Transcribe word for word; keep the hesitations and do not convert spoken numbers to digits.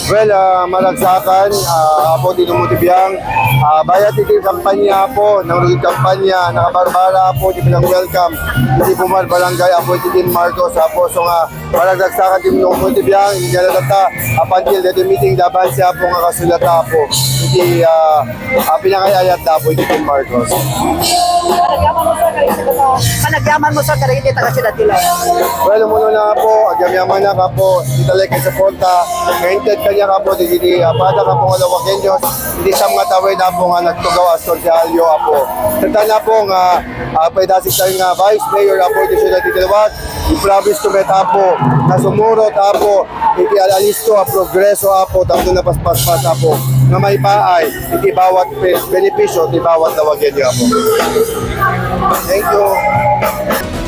Well, ah, maragsakan, ah, Apo, ti Lumon ti Biang. Ah, bayat iti kampanya, Apo, nangrugit kampanya, nakabarbara, Apo, ti pinang-welcome iti Bumar Barangay, Apo, iti Team Marcos, Apo. So nga, maragsakan ti Lumon ti Biang, inyala data, up until dati meeting, daban si Apo nga kasulata, Apo. Iti, ah, ah, pinangay-ayat da, Apo, iti Team Marcos. Panagyaman mo sa kay Panagyaman mo sa kariti taga Ciudad Dilo. Well, umuna na, Apo, agyamyaman na, Apo, iti talek nga suporta, nga inted kaniak, Apo, dagiti, ah, padam, Apo, nga Lawagueños, iti siam nga tawen, Apo, nga nagtugaw as konsehalyo, Apo. Saan, Apo, nga, ah, pwede si tayo nga Vice Mayor, Apo, iti Ciudad de Diluwat, I-promise to met, Apo, nga sumurot, Apo, iti al-, alisto a progreso, Apo, tapno napaspaspas, Apo, nga maipaay iti bawat pe-, benepisyo ti bawat Lawagueño, Apo. Thank you.